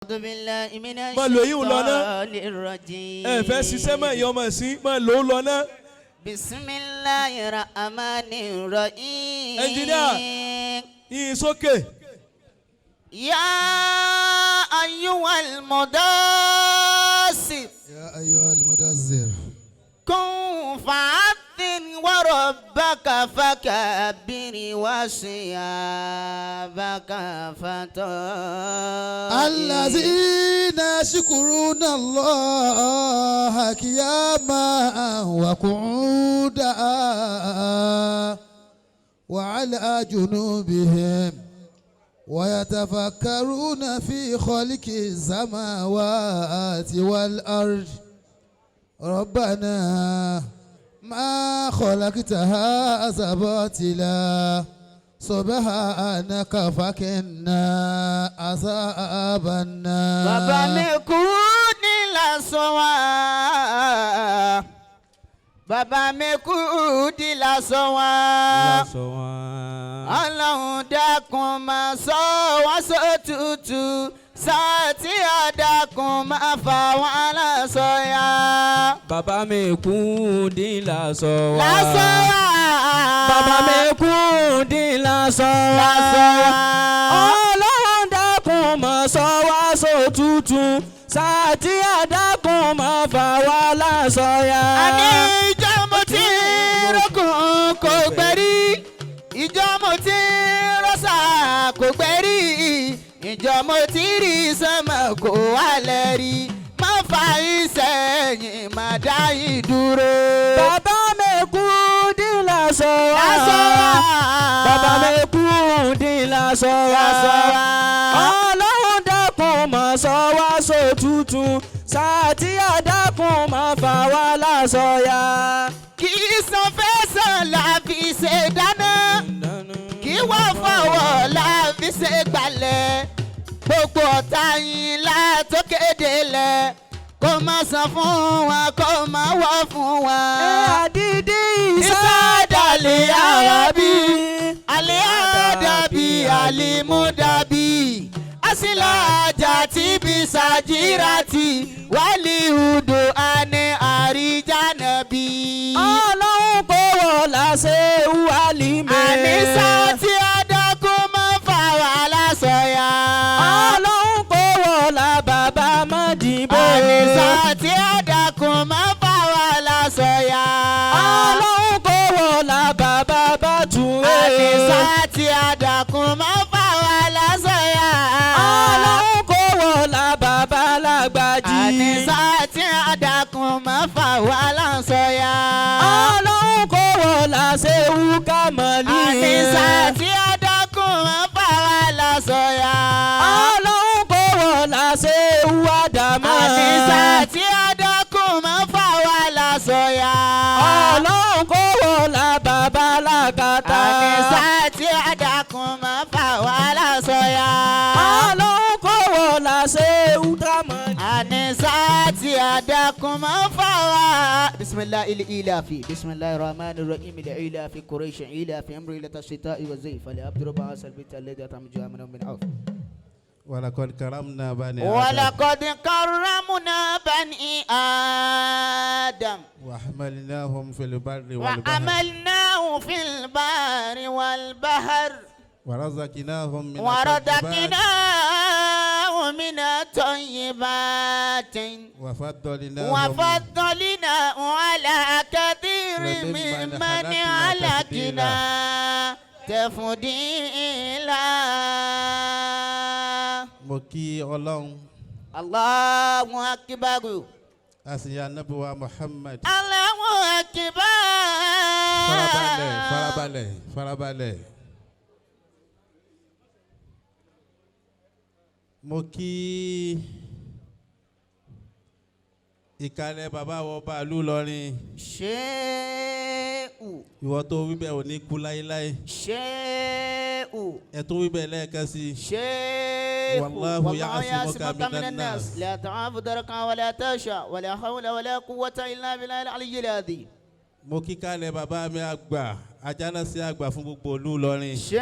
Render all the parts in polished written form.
أعوذ بالله من Máa lo èyí ń lọ ná. الشيطان الرجيم. Ẹ fẹ́ ṣiṣẹ́ mọ́, ìyá ọmọ sí, máa lò ó lọ ná. بسم الله الرحمن الرحيم. Engineer. Yín sókè. يا أيها المدثر. يا أيها المدثر. قم فأنذر وربك فكبر وثيابك فطهر. الذين يشكرون الله قياما وقعودا وعلى جنوبهم ويتفكرون في خلق السماوات والأرض ربنا ما خلقت هذا باطلا سبحانك فقنا عذاب النار. Bàbá mi kú ní lásán wá. Bàbá mi kú di lásán wá. Ọlọ́run dákun máa sọ wá sótútù. Sáàtì àdàkùn máa fà wọ́n lásọ ya. Bàbá mi kú dín lásọ wá. Lásán wá. Bàbá mi kú dín lásọ wá. Lásán wá. Ọlọ́run dákun mọ̀ sọ wá sótútù. Sàtí àdákùn mọ̀ fà wá lásọ ya. Àní ìjọ mo ti rókun kò gbẹ́rí, ìjọ mo ti rọ́ṣà kò gbẹ́rí, ìjọ mo ti rí sánmọ̀ kò wálẹ̀ rí. Má fa ìsẹ̀yìn, má dá ìdúró. Bàbá mi kú dín lásọ wá. Lásán wá. Bàbá mi kú dín lásọ wá. Lásán wá. Ọlọ́run dákun mọ̀ sọ wá sótútù. Sàtí àdákùn mọ̀ fà wá lásọ ya. Kì í san fẹsẹ̀ la fi ṣe dáná, kí wọ́n fọwọ́ la fi ṣe gbalẹ̀. Gbogbo ọ̀tá yín látòkéde lẹ̀, kó má san fún wọn, kó má wọ́ fún wọn. Àdídí. Ìsádàlẹ̀ Arabi, alẹ́ àdàbí alimudabi, asilajà tí bí sàjíràtì wàlíhùdù àní àríjànàbí. Ọlọ́run kò wọ̀ láṣẹ wàlí mi. Àníṣà tí adágún máa ń fa wàhálà sọ̀yà. Ọlọ́run kò wọ̀ là bàbá mọ́dìbò. Àníṣà tí adágún máa ń fa wàhálà sọ̀yà. Ọlọ́run kò wọ̀ là bàbá bàtúwé. Àníṣà tí adágún máa ń fa wàhálà sọ̀yà. Ọlọ́run kò wọ̀ là bàbá lágbàjì. Àníṣà tí adágún máa ń fa wàhálà sọ̀yà. Ọlọ́run kò wọ̀ là ṣéwú kàmọ́lì. Àníṣà tí adágún máa ń fa wàhálà sọ̀yà. Ọlọ́run kò wọ̀ là ṣéwú àdàmọ́. Àníṣà tí adágún máa ń fa wàhálà sọ̀yà. Ọlọ́run kò wọ̀ là bàbá làkàtà. Àníṣà tí adágún máa ń fa wàhálà sọ̀yà. Ọlọ́run kò wọ̀ là ṣéwú kàmọ́lì. Àníṣà tí adágún máa ń fa wàhálà. بسم الله الإلاف، بسم الله الرحمن الرحيم، لإلاف قريش إلاف أمر إلى الشتاء والزيف فليعبد رب هذا البيت الذي أطعم جوعا من خوف. ولقد كرمنا بني آدم. ولقد كرمنا بني آدم. وحملناهم في البر والبحر. وحملناه في البر والبحر. ورزقناهم من الطيبات. ورزقناه من الطيبات. وفضلناهم وفضلناه على كثير ممن ممن خلقنا. خلقنا تفضيلا. Mo kí Ọlọ́run. الله أكبر. Àsìyà Nábì Muhammad. الله أكبر. Farabalẹ̀, farabalẹ̀, farabalẹ̀. Mo kí ìkàlẹ̀ bàbá wọ bàálù lọrin. Ṣéù. Ìwọ tó wí bẹ́ẹ̀ ò ní kú láéláé. Ṣéù. Ẹ tó wí bẹ́ẹ̀ lẹ́ẹ̀kan sí i. شيخ. والله يعصمك من الناس. لا تعاف دركا ولا تشا ولا حول ولا قوة إلا بالله العلي العظيم. Mo kí kálẹ̀ bàbá mi àgbà, ajánásí àgbà fún gbogbo ìlú Ìlọrin. شيخ.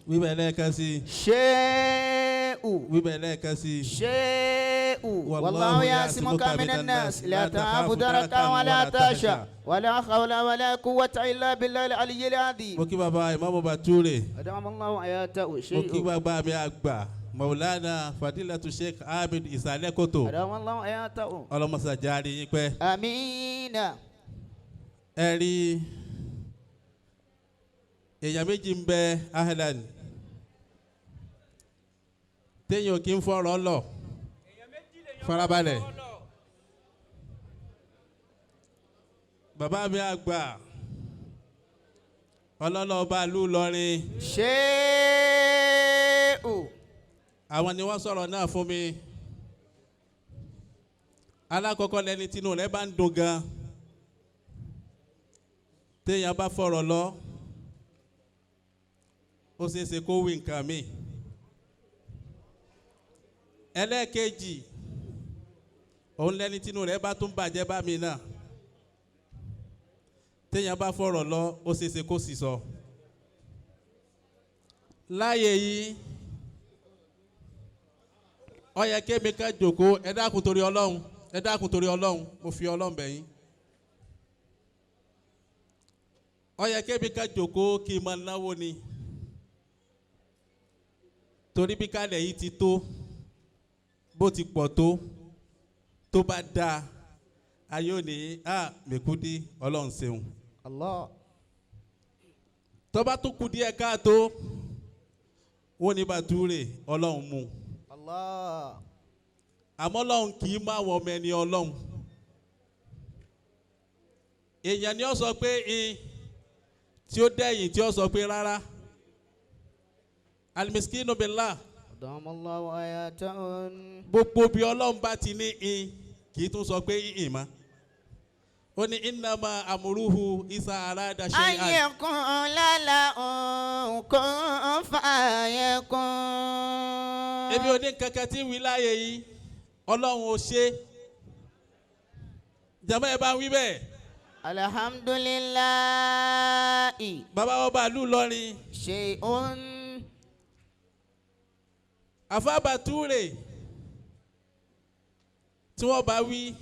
Wí bẹ́ẹ̀ lẹ́ẹ̀kan sí i. شيخ. Wíbẹ̀ lẹ́ẹ̀kan sí i. شيء والله يعصمك من الناس لا تخاف دركا ولا تخشى ولا حول ولا قوة إلا بالله العلي العظيم. Mo kí bàbá Ìmáàmù Bature. أدام الله حياته. Mo kí شيء. bàbá mi àgbà Maulana Fadilatu Sheikh Ahmed Ìsàlẹ̀ Kòtò. أدام الله حياته. Ọlọ́mọsàjà rí yín pẹ́. آمين. Ẹ rí èèyàn méjì ń bẹ ahlan téèyàn kì í fọ̀rọ̀ lọ farabalẹ̀. Bàbá mi àgbà ọlọ́lọ́ba ìlú Ìlọrin. شيء. Àwọn ni wọ́n sọ̀rọ̀ náà fún mi. Alákọ̀ọ́kọ́ lẹni tinú rẹ̀ bá ń dùn gan, téèyàn bá fọ̀rọ̀ lọ, ó ṣeé ṣe kó wí nǹkan mi. Ẹlẹ́ẹ̀kejì òun lẹni tinú rẹ̀ bá tún bàjẹ́ bá mi náà, téèyàn bá fọ̀rọ̀ lọ, ó ṣeé ṣe kó sì sọ. Láàyè yìí, ó yẹ kémi ká jòkó. Ẹ dákun torí Ọlọ́run, ẹ dákun torí Ọlọ́run, mo fi Ọlọ́run bẹ̀ yín. Ó yẹ kémi ká jòkó kí n máa náwó ni, torí bí kálẹ̀ yìí ti tó, bó ti pọ̀ tó, tó bá dáa, ayé ò ní a Mèkúdí, Ọlọ́run ṣeun. Allah. Tó bá tún kù díẹ̀ káàtó, wọ́n ní Bàtúrè, Ọlọ́run mú. Allah. Àmọ́ Ọlọ́run kì í má wọ ọmọ ẹni. Ọlọ́run èèyàn ni ó sọ pé in tí ó dẹ̀yìn, tí ó sọ pé rárá. Alimiskinu billah. أدام الله حياته. Gbogbo bí Ọlọ́run bá ti ní in, kì í tún sọ pé ìhìn mọ́. Ó ní innama amuruhu isa arada أن shay'an. يقول له كن فيكون. Ebi ò ní kankan tí ń wí láàyè yìí. Ọlọ́run ò ṣe jàmbá ẹ bá ń wí bẹ́ẹ̀. الحمد لله. Bàbá ọba ìlú Ìlọrin. شيء. Àfàbàtúrè tí wọ́n bá wí,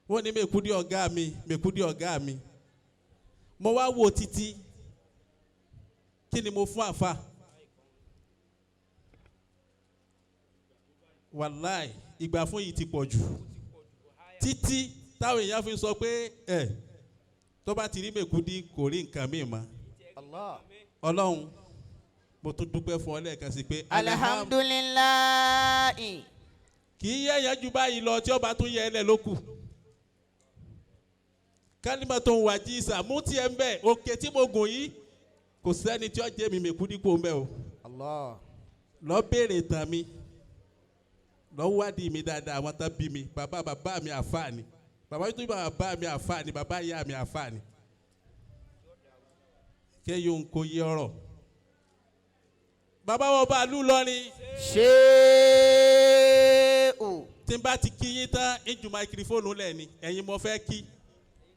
wọ́n ní Mèkúdí ọ̀gá mi, Mèkúdí ọ̀gá mi. Mo wá wò títí, kí ni mo fún àfa? Wàláì, ìgbà fún yìí ti pọ̀ jù, títí táwọn èèyàn fi sọ pé ẹ tó bá ti rí Mèkúdí, kò rí nǹkan míì mọ́. Allah. Ọlọ́run, mo tún dúpẹ́ fún ọ lẹ́ẹ̀kan sí pé Alhamdulillah. Kì í yẹ̀yẹ́ ju báyìí lọ. Tí ọba tún yẹ ẹ lẹ̀ ló kù kálímà tó ń wà jíìsà mú tiẹ̀ ń bẹ̀. Òkè tí mo gùn yìí, kò sẹ́ni tí ó jẹ́ mi Mèkúdí kó ń bẹ̀ o. Allah. Lọ béèrè ìtàn mi, lọ wádìí mi dáadáa. Àwọn tán bí mi, bàbá bàbá mi àfáà ni, bàbá tó bí bàbá mi àfáà ni, bàbá ìyá mi àfáà ni. Kéyò ń kó yé ọ̀rọ̀ bàbá wọn bá lù lọrin. Ṣéèù. Tí n bá ti kí yín tán, ìjù máikrófóònù lẹ̀ ni ẹ̀yin mo fẹ́ kí.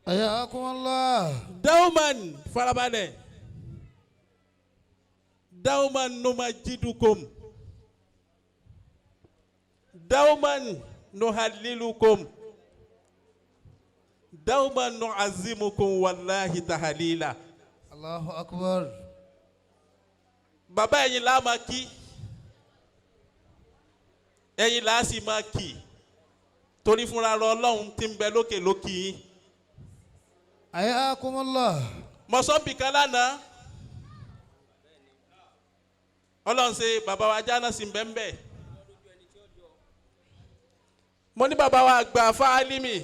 Ayakumullah. Dauman, farabalẹ̀. Dauman numajidukum, dauman nuhalilukum, dauman nuazimukum, wàláhi tahalila. Allahu akbar. Bàbá, ẹ̀yin là á máa kí, ẹ̀yin là á sì máa kì, torí fúnra rọ Ọlọ́run tí ń bẹ lókè lókì yín. Ayakumullah. Mọ̀sánbì kan lánàá, Ọlọ́run ṣe bàbá wa jáná sí bẹ́ńbẹ́. Mo ní bàbá wa àgbà fáálímì,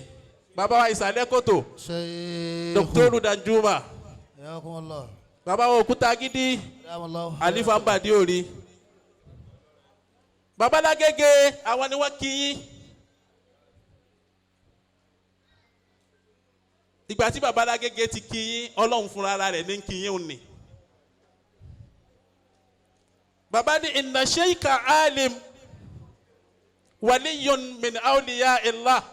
bàbá wa ìsàlẹ̀ kòtò. Sheikh. Dr. Danjuma. Ayakumullah. Bàbá wa òkúta gidi. Ayakumullah. Alifa ń bàdí òrí babalágége, àwọn ni wọ́n kí yín. Ìgbà tí babalágége ti kí yín, Ọlọ́run fúnra rẹ̀ ní kí yín òní. Bàbá ní inna sheika alim waliyun min awliya illah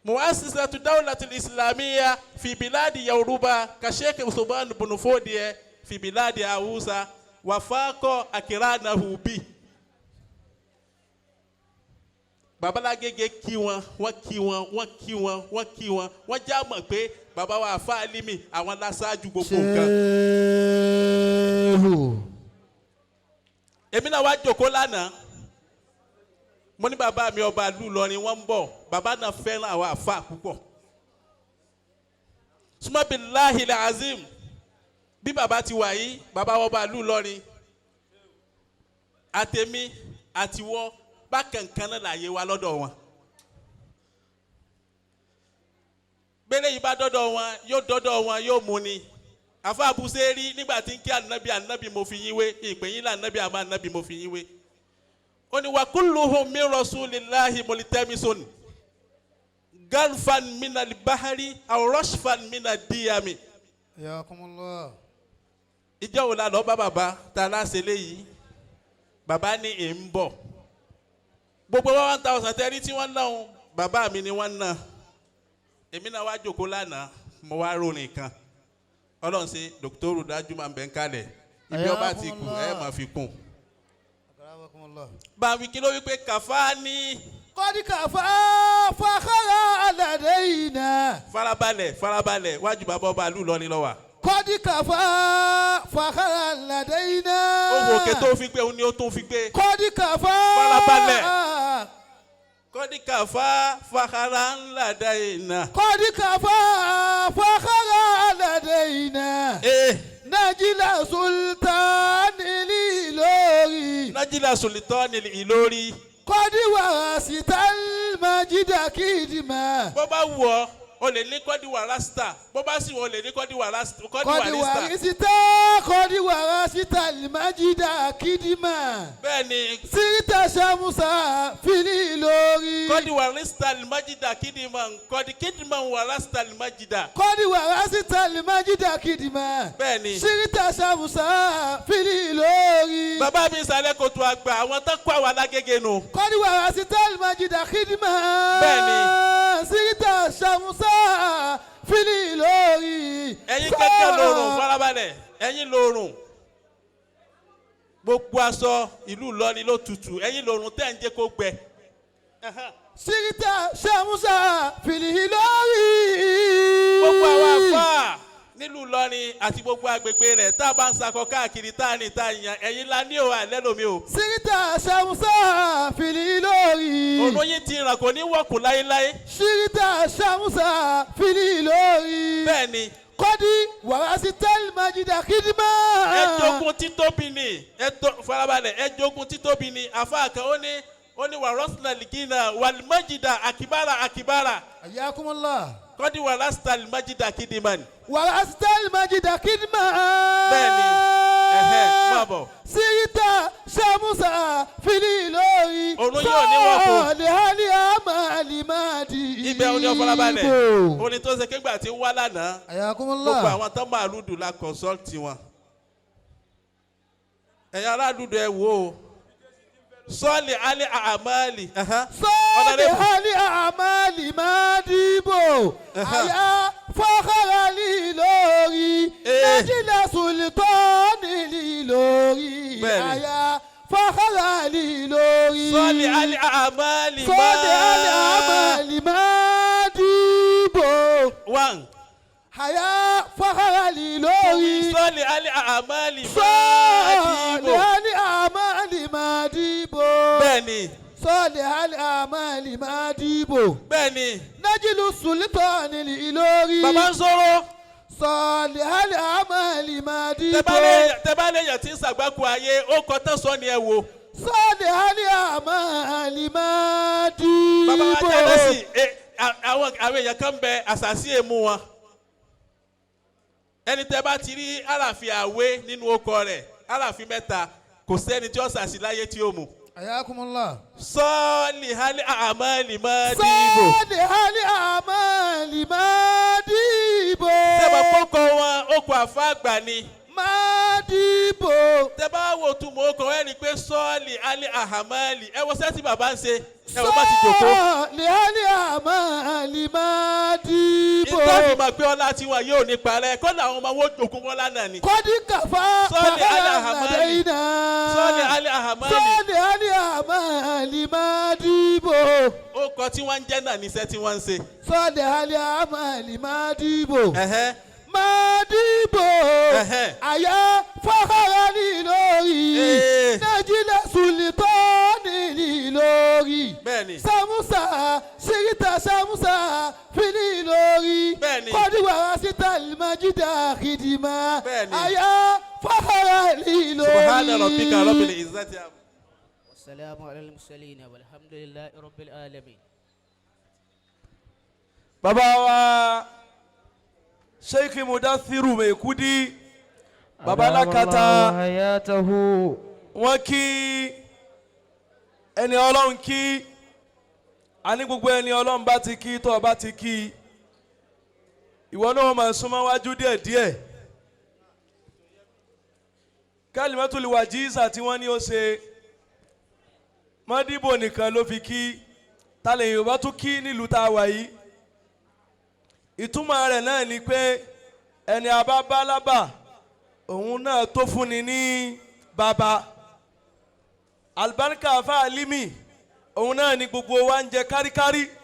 muasisatu dawlati islamiyya fi biladi Yoruba ka Sheikh Usman bin Fodiye. Fìbíládì Haúsá wàfáàkọ àkìránahù bí. Babalágége kí wọn, wọ́n kí wọn, wọ́n kí wọn, wọ́n kí wọn, wọ́n já mọ̀ pé bàbá wa àfa Alimi àwọn láṣáájú gbogbo nǹkan. Ṣéhù. Èmi náà wá jókòó lánàá, mo ní bàbá mi ọba ìlú Ìlọrin wọ́n ń bọ̀, bàbá náà fẹ́ràn àwọn àfa púpọ̀. Sumabilahi azim, bí bàbá ti wà yìí, bàbá ọba ìlú Ìlọrin àtẹ̀mí àtiwọ́ bákan kan náà láàyè wa lọ́dọ̀ wọn. Gbélé yìí bá dọ́dọ̀ wọn, yóò dọ́dọ̀ wọn, yóò mú ni. Àfa àbúṣe rí nígbà tí ń kí ànábì, ànábì mo fi yín wé, ìpè yín là ànábì, àmọ́ ànábì mo fi yín wé. Ó ní wa kulluhum min rasulillahi multamisun galfan minal bahari aw rashfan minad diyami. Ayakumullah. Ìjọ wo la lọ bá bàbá ta láṣẹ léyìí? Bàbá ní è ń bọ̀. Gbogbo 1000 tẹ́rí tí wọ́n ná o, bàbá mi ni wọ́n ná. Èmi náà wá jókòó lánàá, mo wá ròrìn kan. Ọlọ́run ṣe dòkítọ́rù dájú máa ń bẹ̀ ń kalẹ̀. Ibi ọba ti kù ẹ̀ máa fi kún. Akramakumullah. Bàbí kí ló wí pé kàfá ní Qad kafa fakhara ladaina. farabalẹ̀ farabalẹ̀ wájú bàbá ọba ìlú Ìlọrin ló wà. Qad kafa fakhara ladaina. Ó wo òkè tó fi gbé, òun ni ó tún fi gbé. Qad kafa. Farabalẹ̀. Kọ́dí kàfá fàkàrà ńlá dá iná. Qad kafa fakhara ladaina. Ee. Najila sultani lilori. Nájílà Sultani Ìlórí. Qad warasita al-majida kidima. Bó bá wù ọ́, o lè ní kọ́dí wàrásítà. Bó bá sì wù ọ́, o lè ní kọ́dí wàrásítà. Kọ́dí Qad wàrísítà. warisita qad warasita al-majida kidima. Bẹ́ẹ̀ni, Sirita shamusa fili lori. kọ́dí wàrísítà alimajida kídìmọ̀ kọ́dí kídìmọ̀ wàrásítà alimajida. Qad warasita al-majida kidima. Bẹ́ẹ̀ni, Sirita shamusa fili lori. bàbá mi sàlẹ̀ kòtò àgbà àwọn tó kọ́ àwọn alágége nù. Qad warasita al-majida kidima. Bẹ́ẹ̀ni. Sirita shamusa fili lori. Ẹ̀yin kẹ́kẹ́ lòrùn farabalẹ̀, ẹ̀yin lòrùn. Gbogbo aṣọ ìlú Ìlọrin ló tutù, ẹ̀yin lòrùn tẹ̀ ń jẹ́ kó gbẹ. Sirita shamusa fili lori. Gbogbo àwọn àfáà nílùú Ìlọrin àti gbogbo agbègbè rẹ̀ tá a bá ń sakọ káàkiri tá a ní tá a yan, ẹ̀yin la ní o àlẹ́ lomi o. Sirita shamusa fili lori. Òrùn yín ti ràn kò ní wọ̀kùn láéláé. Sirita shamusa fili lori. Bẹ́ẹ̀ ni, Kọ́dí wàrásí tẹ́lì májídà kídìmá. ẹ jogún títóbi ni, ẹ tó farabalẹ̀, ẹ jogún títóbi ni. Àfáà kan ó ní wàrọ́sìnà lìgínà wàlímọ́jìdà àkìbára àkìbára. Ayakumullah. Kọ́dí wàrásítà lìmájìdà kìdìmánì. Wàrásí tẹ́lì májídà kídìmá. Bẹ́ẹ̀ni, ẹ̀hẹ́, máa bọ̀. Sirita shamusa fili lori. Òrùn yóò ní wọ̀kùn. Sọ́ọ̀lì hali amali madi. Ibẹ̀ ó ní ọ farabalẹ̀. Orin tó ṣe kégbà tí ń wá lánàá. Gbogbo Ayakumullah. àwọn tán máa lùdù la consult wọn. Ẹ̀yin aládùúdù ẹ wò ó. Sọ́ọ̀lì alẹ́ àmàlì. Sọ́ọ̀lì hali amali madibo. Àyà fọ́kàrà lì lórí. Nàìjíríà sultani lì lórí. Bẹ́ẹ̀ni. Àyà fọ́kàrà lì lórí. Sọ́ọ̀lì alẹ́ àmàlì. Sọ́ọ̀lì hali amali madibo. One. Àyà fọ́kàrà lì lórí. Sọ́ọ̀lì alẹ́ àmàlì. Sọ́ọ̀lì hali amali madibo. Bẹ́ẹ̀ni, Sọ́ọ̀lì hali amali madibo. bẹ́ẹ̀ni. Nájílù sultani ìlórí. Bàbá ń sọ̀rọ̀. Sọ̀lì hali amali madibo. Tẹ́bálẹ̀ yàn tí ń ṣàgbákò ayé, ó kọ tán sọ ni ẹ wo. Sọ̀lì hali amali madibo. Bàbá wa jáde sí àwọn èèyàn kan bẹ àṣàṣì èmú wọn. Ẹni tẹ́ bá ti rí àràfin àwé nínú ọkọ rẹ̀, àràfin mẹ́ta, kò sẹ́ni tí ó ṣàṣì láyé tí ó mú. Ayakumullah. Sọ́ọ̀lì hali àmàlì madibo. Sọ̀lì hali amali madibo. Sẹ́bà kókó wọn, ó kọ àfa àgbà ni. Madibo. Tẹ́ bá wò túmọ̀ ó kọ ẹ rí i pé sọ́ọ̀lì alẹ́ ahamali ẹ wọ sẹ́tì bàbá ń ṣe ẹ wọ́n bá ti jòkó. Sọ́ọ̀lì alẹ́ àmàlì máa dìbò. Ìtọ́jú máa gbé ọlá tiwa yóò ní parẹ́ kọ́dà àwọn ọmọ wọn jogún bọ́lá náà ni. Kọ́dí kàfá Sọ́ọ̀lì alẹ́ àmàlì. làdẹ́yìnà. Sọ́ọ̀lì alẹ́ ahamali Sọ́ọ̀lì alẹ́ àmàlì máa dìbò. Ó kọ tí wọ́n ń jẹ́ náà níṣẹ́ tí wọ́n ń ṣe. Sọ́ọ̀lì alẹ́ àmàlì máa dìbò. Ẹ̀hẹ́n. Máa dìbò. Ẹ̀hẹ́n. Àyà fọ́kàrà ní lórí. Ee. Nàìjíríà sùlítọ́ọ̀nì ní lórí. Bẹ́ẹ̀ni. Samusa sirita samusa fili lórí. Bẹ́ẹ̀ni. Kọ́díwà síta ìmọ̀jídà kìdìmá. Bẹ́ẹ̀ni. Àyà fọ́kàrà ní lórí. Subhana rabbika rabbil izzati amma. والسلام على المرسلين والحمد لله رب العالمين. Bàbá wa Sheikh Mudathiru Maikudi, bàbá alákatá, wọ́n kí ẹni Ọlọ́run, kí a ní gbogbo ẹni Ọlọ́run bá ti kí, tó o bá ti kí, ìwọ náà máa súnmọ́ wájú díẹ̀díẹ̀. Kalimatul wajiza tí wọ́n ní ó ṣe mọ́dìbò nìkan ló fi kí talẹ̀ Yorùbá tún kí nílùú tá a wà yìí. Ìtumọ̀ rẹ̀ náà ni pé ẹni abábálábà òun náà tó fúnni ní bàbá alibarika afa alimi, òun náà ni gbogbo wa ń jẹ káríkárí.